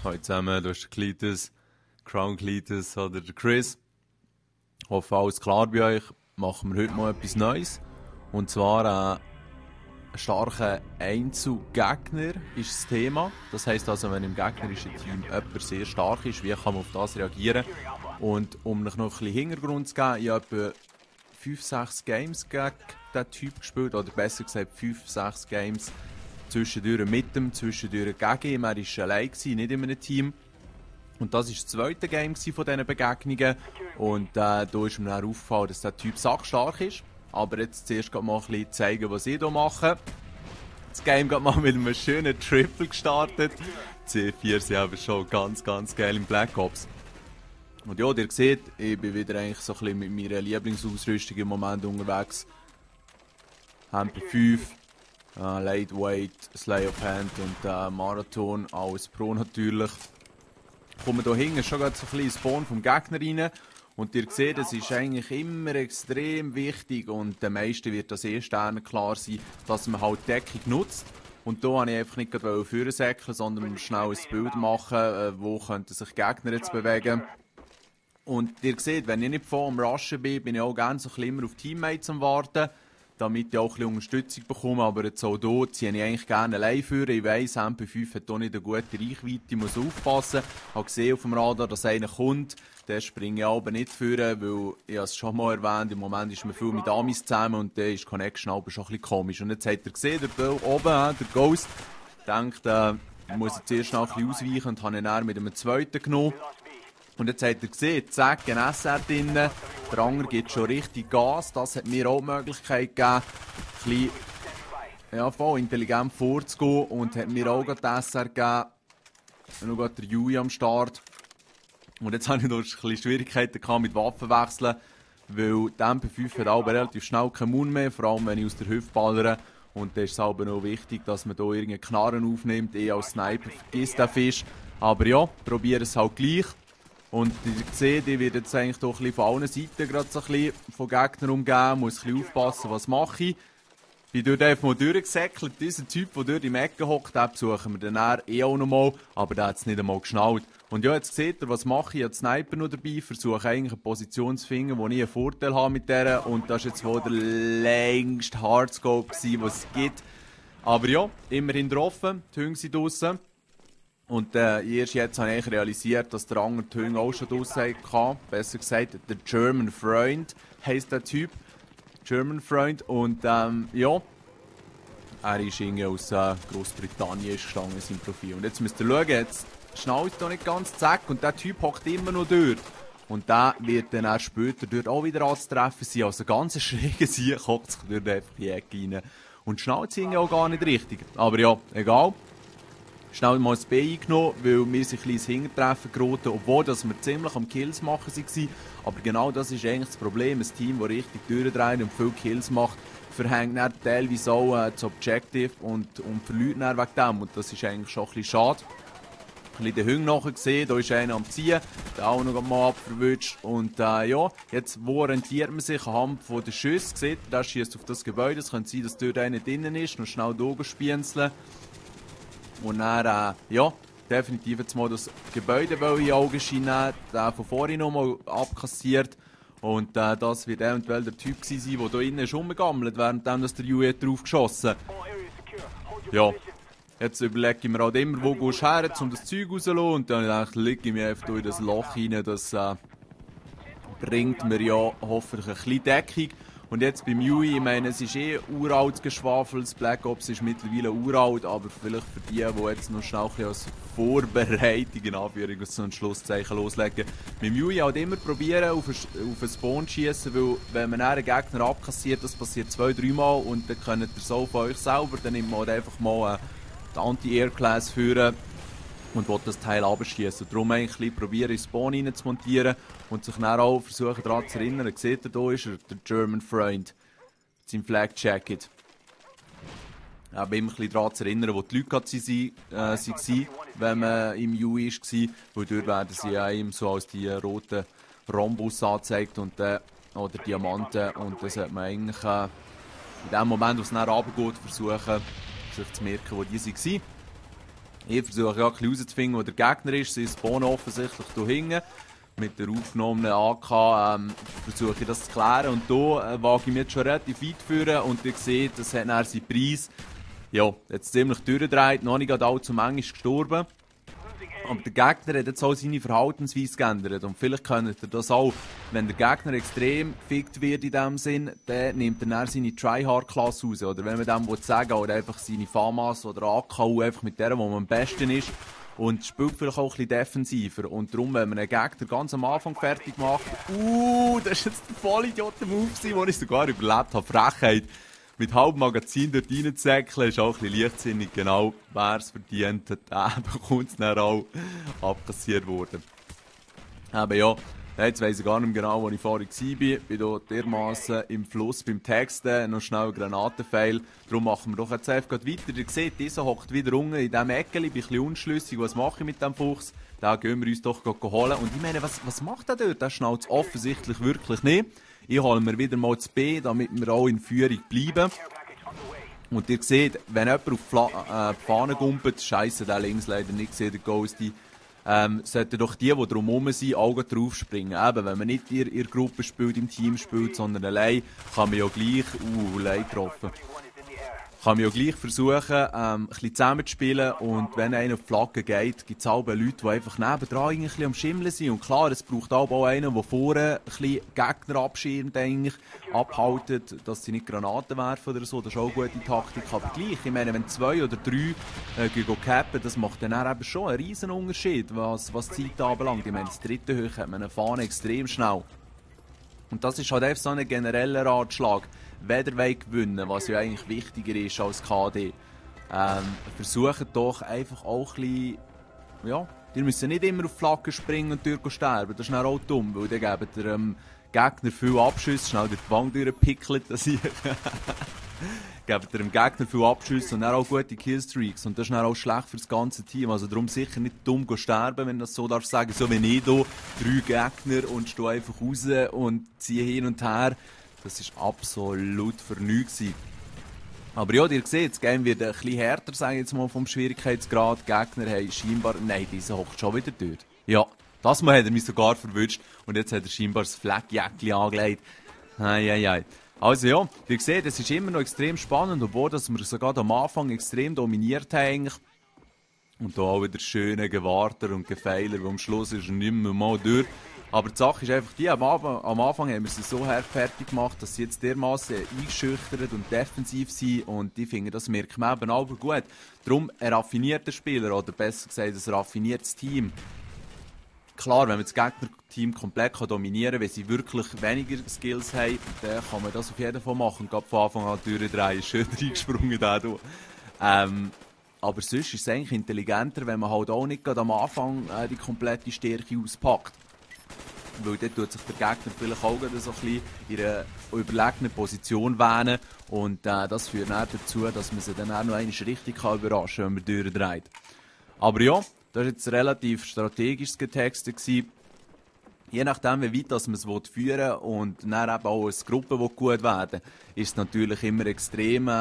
Hallo zusammen, du hast den Cletus, Crown Cletus oder der Chris. Ich hoffe, alles klar bei euch. Machen wir heute mal etwas Neues. Und zwar ein starker Einzelgegner ist das Thema. Das heisst also, wenn im gegnerischen Team jemand sehr stark ist, wie kann man auf das reagieren? Und um euch noch ein bisschen Hintergrund zu geben, ich habe etwa 5-6 Games gegen diesen Typ gespielt, oder besser gesagt 5-6 Games zwischendurch mit ihm, zwischendurch gegen ihm. Er war allein, nicht in einem Team. Und das war das zweite Game von diesen Begegnungen. Und da ist mir dann aufgefallen, dass der Typ sackstark ist. Aber jetzt zuerst mal ein bisschen zeigen, was ich hier mache. Das Game geht mal mit einem schönen Triple gestartet. C4 sind aber schon ganz geil im Black Ops. Und ja, ihr seht, ich bin wieder eigentlich so ein bisschen mit meiner Lieblingsausrüstung im Moment unterwegs. MP5, Lightweight, Slay of Hand und Marathon, alles Pro natürlich. Kommen hier hinten schon gerade so ein bisschen Spawn vom Gegner rein. Und ihr seht, es ist eigentlich immer extrem wichtig und den meisten wird das klar sein, dass man halt Deckung nutzt. Und hier wollte ich einfach nicht gerade vorsäckeln, sondern schnell ein Bild machen, wo könnten sich Gegner jetzt bewegen. Und ihr seht, wenn ich nicht voll am Rushen bin, bin ich auch gerne so ein bisschen immer auf Teammates am Warten, damit ich auch ein bisschen Unterstützung bekomme. Aber jetzt auch hier ziehe ich eigentlich gerne allein führen. Ich weiss, MP5 hat hier nicht eine gute Reichweite, ich muss aufpassen. Ich habe gesehen auf dem Radar, dass einer kommt. Der springe ich aber nicht führen, weil ich es schon mal erwähnt, im Moment ist man viel mit Amis zusammen und der ist die Connection aber schon ein bisschen komisch. Und jetzt hat er gesehen, der oben, der Ghost, denkt, ich muss jetzt erst noch ein bisschen ausweichen und habe ihn dann mit einem zweiten genommen. Und jetzt hat er gesehen, zack, ein SR drin, der andere gibt schon richtig Gas. Das hat mir auch die Möglichkeit gegeben, ein bisschen, ja, voll intelligent vorzugehen und hat mir auch gerade die SR gegeben. Und noch der Yui am Start. Und jetzt hatte ich noch ein bisschen Schwierigkeiten mit Waffenwechseln, weil die MP5 hat aber relativ schnell keinen Mund mehr, vor allem wenn ich aus der Hüfte ballere. Und da ist es aber noch wichtig, dass man hier irgendeinen Knarren aufnimmt. Ich als Sniper vergisst den Fisch. Aber ja, probiere es halt gleich. Und ihr seht, ich werde jetzt eigentlich doch ein bisschen von allen Seiten gerade so ein bisschen von Gegnern umgeben, muss ein bisschen aufpassen, was mache ich. Ich bin dort einfach mal durchgesäckelt. Dieser Typ, der dort im Ecken hockt, den besuchen wir dann auch noch mal, aber der hat es nicht einmal geschnallt. Und ja, jetzt seht ihr, was mache ich? Ich habe den Sniper noch dabei, versuche eigentlich eine Position zu finden, wo ich einen Vorteil habe mit der. Und das war jetzt wohl der längste Hardscope, den es gibt. Aber ja, immerhin getroffen, die Hunde sind draussen. Und erst jetzt habe ich realisiert, dass der andere die Hunde auch schon draussen hatte. Besser gesagt, der German Freund heisst der Typ. German Freund. Und ja, er ist irgendwie aus Großbritannien gestanden in seinem Profil. Und jetzt müsst ihr schauen, jetzt schnallt er nicht ganz, zack, und der Typ hockt immer noch dort. Und der wird dann erst später dort auch wieder anzutreffen sein. Also ganz schräge Sieg hockt sich dort einfach in die Ecke rein. Und schnallt sie auch gar nicht richtig. Aber ja, egal. Schnell mal das B eingenommen, weil wir sich ein kleines Hintertreffen geraten, obwohl dass wir ziemlich am Kills machen waren. Aber genau das ist eigentlich das Problem. Ein Team, das richtig durchdreht und viele Kills macht, verhängt dann teilweise auch das Objective und verliert dann wegen dem. Und das ist eigentlich schon ein bisschen schade. Ein bisschen den Hüng nachher gesehen, da ist einer am Ziehen, der auch noch mal abverwünscht. Und ja, jetzt orientiert man sich anhand von den Schüssen. Seht ihr, der schießt auf das Gebäude. Es könnte sein, dass dort einer drinnen ist, noch schnell da spienzeln. Und dann, ja, definitiv jetzt mal das Gebäude in die Augen scheinen, der von vorhin noch mal abkassiert. Und das wird eventuell der Typ sein, der hier innen ist rumgegammelt, währenddem der Yui drauf geschossen hat. Ja, jetzt überlege ich mir halt immer, wo gehst du her, um das Zeug rauszulassen. Und dann lege ich mich einfach in das Loch rein. Das bringt mir ja hoffentlich ein bisschen Deckung. Und jetzt beim Yui, ich meine, es ist uralt geschwafelt, das Black Ops ist mittlerweile uralt, aber vielleicht für die jetzt noch schnell als Vorbereitung, in Anführungs- und so ein Schlusszeichen loslegen. Mit dem Yui halt immer probieren, auf einen Spawn zu schiessen, weil wenn man einen Gegner abkassiert, das passiert 2-3 Mal und dann könnt ihr so von euch selber, dann nimmt man halt einfach mal die Anti-Air-Class führen und will das Teil abschießen. Darum eigentlich probieren, in Spawn rein zu montieren und sich dann auch versuchen daran zu erinnern. Seht ihr, da ist er, der German Freund, mit seinem Flag Jacket. Aber immer ein bisschen daran zu erinnern, wo die Leute waren, wenn man im Yui war. Weil dort werden sie ja ihm so als die roten Rhombus angezeigt und, oder Diamanten. Und das sollte man eigentlich in dem Moment, wo es dann runtergeht, versuchen, sich zu merken, wo die waren. Ich versuche ja ein bisschen herauszufinden, wo der Gegner ist. Sie spawnen offensichtlich hier hinten. Mit der aufgenommenen AK versuche ich das zu klären. Und hier wage ich mich jetzt schon relativ weit führen. Und ihr seht, das hat dann seinen Preis. Ja, jetzt ziemlich durchgedreht. Noch nicht allzu manchmal gestorben. Aber der Gegner hat jetzt auch seine Verhaltensweise geändert. Und vielleicht kennt ihr das auch. Wenn der Gegner extrem gefickt wird in dem Sinn, dann nimmt er dann seine Tryhard-Klasse raus. Oder wenn man dem sagen will, oder einfach seine FAMAS oder AKU, einfach mit der, wo man am besten ist. Und spielt vielleicht auch ein bisschen defensiver. Und darum, wenn man einen Gegner ganz am Anfang fertig macht, das war jetzt der Vollidioten-Move, den ich sogar überlebt habe. Frechheit. Mit halbem Magazin dort reinzusäckeln, ist auch ein bisschen leichtsinnig. Genau, wer es verdient hat, bekommt es dann auch abkassiert worden. Aber ja, jetzt weiss ich gar nicht mehr genau, wo ich vorhin war. Ich bin hier dermassen im Fluss beim Texten, noch schnell ein Granatenpfeil. Darum machen wir doch jetzt einfach weiter. Ihr seht, dieser hockt wieder unten in diesem Eckchen. Ich bin ein bisschen unschlüssig, was mache ich mit dem Fuchs? Den gehen wir uns doch holen. Und ich meine, was macht der dort? Der schnallt es offensichtlich wirklich nicht. Ich hole mir wieder mal das B, damit wir auch in Führung bleiben. Und ihr seht, wenn jemand auf die Fahne gumpelt, scheisse der links leider nicht gesehen, der Ghosty, sollten doch die drumherum sind, Augen drauf springen. Eben, wenn man nicht in der Gruppe spielt, im Team spielt, sondern allein, kann man ja gleich, allein getroffen. Kann man ja gleich versuchen, ein bisschen zusammenzuspielen. Und wenn einer auf die Flagge geht, gibt es auch Leute, die einfach nebendran ein bisschen am Schimmeln sind. Und klar, es braucht auch einen, der vorne ein bisschen Gegner abschirmt, eigentlich, abhaltet, dass sie nicht Granaten werfen oder so. Das ist auch eine gute Taktik. Aber gleich, ich meine, wenn 2 oder 3 cappen, das macht dann eben schon einen riesen Unterschied, was die Zeit anbelangt. Ich meine, das dritte Höhe hat man eine Fahne extrem schnell. Und das ist halt einfach so ein genereller Ratschlag. Wenn ihr gewinnen, was ja eigentlich wichtiger ist als KD, versucht doch einfach auch ein bisschen, ja, ihr müsst nicht immer auf Flaggen springen und durchsterben, das ist dann auch dumm, weil dann gebt ihr Gegner viel Abschüsse, schnell durch die Wand durchpickelt, dass ich gebt ihr dem Gegner viel Abschüsse und dann auch gute Killstreaks und das ist dann auch schlecht für das ganze Team, also darum sicher nicht dumm sterben, wenn das so darf sagen, so wie ich hier, 3 Gegner und stehe einfach raus und ziehe hin und her. Das war absolut für nichts. Aber ja, ihr seht, das Game wird ein bisschen härter, sage ich jetzt mal, vom Schwierigkeitsgrad. Die Gegner haben scheinbar... Nein, dieser hockt schon wieder dort. Ja, das Mal hat er mich sogar verwünscht. Und jetzt hat er scheinbar das Fleckjäckchen angelegt. Eieiei. Also ja, ihr seht, es ist immer noch extrem spannend, obwohl dass wir sogar am Anfang extrem dominiert haben eigentlich. Und da auch wieder schöne Gewarter und Gefeiler, wo am Schluss ist er nicht mehr mal durch. Aber die Sache ist einfach die, am Anfang haben wir sie so fertig gemacht, dass sie jetzt dermassen eingeschüchtert und defensiv sind und ich finde, das merkt man eben auch gut. Darum ein raffinierter Spieler, oder besser gesagt ein raffiniertes Team. Klar, wenn man das Gegnerteam komplett dominieren kann, wenn sie wirklich weniger Skills haben, dann kann man das auf jeden Fall machen. Gerade von Anfang an durchdrehen, schön reingesprungen da. Aber sonst ist es eigentlich intelligenter, wenn man halt auch nicht gerade am Anfang die komplette Stärke auspackt. Weil dort tut sich der Gegner vielleicht auch so ein bisschen in einer überlegenen Position wähnen. Und das führt dann dazu, dass man sie dann auch noch einmal richtig überraschen kann, wenn man durchdreht. Aber ja, das war jetzt relativ strategisches Getexte. Je nachdem, wie weit man es führen will und dann eben auch als Gruppe gut werden will, ist es natürlich immer extrem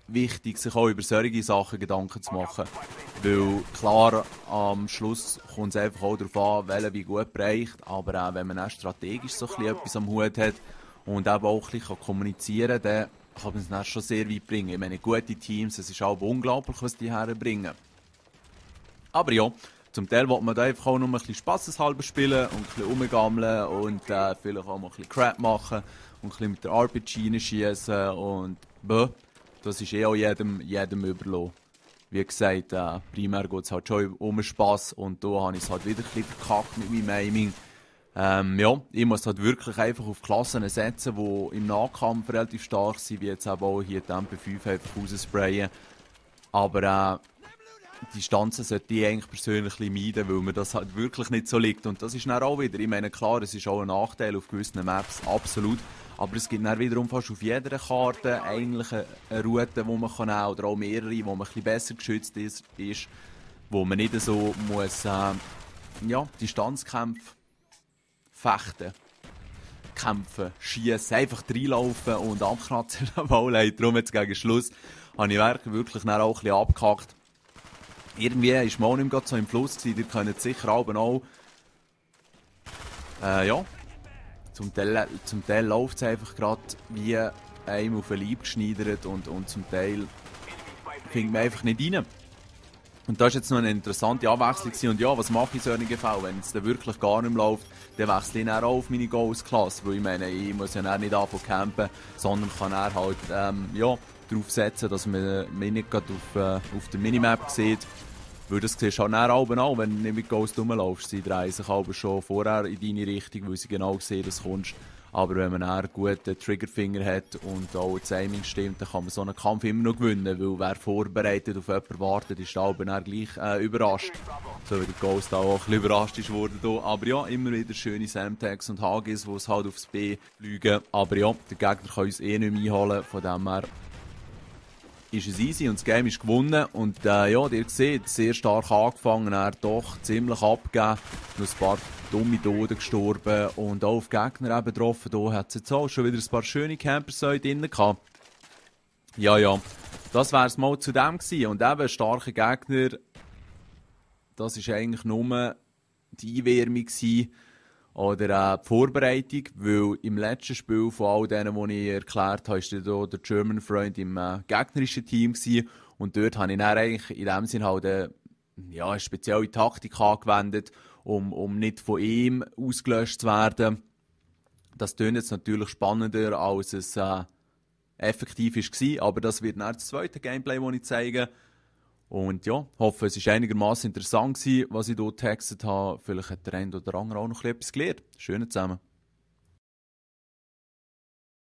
wichtig, sich auch über solche Sachen Gedanken zu machen. Weil klar, am Schluss kommt es einfach auch darauf an, welcher wie gut bereicht, aber auch wenn man auch strategisch so etwas am Hut hat und eben auch ein bisschen kommunizieren kann, dann kann man es dann schon sehr weit bringen. Ich meine, gute Teams, es ist auch unglaublich, was die herbringen. Aber ja, zum Teil will man da einfach auch noch ein bisschen spasseshalber spielen und ein bisschen rumgammeln und vielleicht auch mal ein bisschen Crap machen und ein bisschen mit der RPG schießen und das ist auch jedem überlassen. Wie gesagt, primär geht es halt schon um Spass und da habe ich es halt wieder ein bisschen verkackt mit meinem Aiming. Ja, ich muss halt wirklich einfach auf Klassen setzen, die im Nahkampf relativ stark sind, wie jetzt auch hier die MP5 einfach raussprayen. Aber die Distanzen sollte ich eigentlich persönlich meiden, weil mir das halt wirklich nicht so liegt. Und das ist dann auch wieder, ich meine klar, es ist auch ein Nachteil auf gewissen Maps, absolut. Aber es gibt dann wiederum fast auf jeder Karte eigentlich eine Route, die man nehmen kann, oder auch mehrere, wo man ein bisschen besser geschützt ist, wo man nicht so muss, Distanzkämpfe fechten, kämpfen, schießen, einfach reinlaufen und abknatzen. Darum jetzt gegen Schluss habe ich wirklich dann auch ein bisschen abgehackt. irgendwie ist man auch nicht mehr so im Fluss gewesen. Ihr könnt sicher auch ja, zum Teil läuft es einfach gerade wie einem auf den Leib geschneidert und zum Teil findet man einfach nicht rein. Und das war jetzt noch eine interessante Abwechslung gewesen. Und ja, was mache ich in solchen Fällen? Wenn es dann wirklich gar nicht mehr läuft, dann wechsle ich dann auch auf meine Goals-Klasse. Weil ich meine, ich muss ja dann nicht anfangen campen, sondern kann dann halt ja, darauf setzen, dass man mich nicht gerade auf der Minimap sieht. Weil das siehst du halt dann auch, wenn du nicht mit Ghost rumlaufst. Sie drehen sich aber schon vorher in deine Richtung, weil sie genau sehen, dass du kommst. Aber wenn man einen guten Triggerfinger hat und auch das Aiming stimmt, dann kann man so einen Kampf immer noch gewinnen. Weil wer vorbereitet auf jemanden wartet, ist aber dann gleich überrascht. So wie der Ghost auch ein bisschen überrascht ist worden. Aber ja, immer wieder schöne Samtags und Hagis, die es halt aufs B fliegen. Aber ja, der Gegner kann uns eh nicht mehr einholen. Von dem her ist es easy und das Game ist gewonnen. Und ja, ihr seht, sehr stark angefangen, er doch ziemlich abgegeben. Noch ein paar dumme Toten gestorben und auch auf Gegner eben getroffen. Da hat es jetzt auch schon wieder ein paar schöne Campers drin gehabt. Ja, das wäre es mal zu dem gewesen. Und eben, starke Gegner, das ist eigentlich nur die Einwärmung gewesen. Oder die Vorbereitung, weil im letzten Spiel von all denen, die ich erklärt habe, war der German Freund im gegnerischen Team gewesen. Und dort habe ich dann eigentlich in dem Sinne halt eine spezielle Taktik angewendet, um nicht von ihm ausgelöscht zu werden. Das klingt jetzt natürlich spannender, als es effektiv war, aber das wird dann das zweite Gameplay, das ich zeige. Und ja, hoffe, es war einigermaßen interessant gewesen, was ich hier getextet habe. Vielleicht hat der eine oder andere auch noch etwas gelernt. Schön zusammen.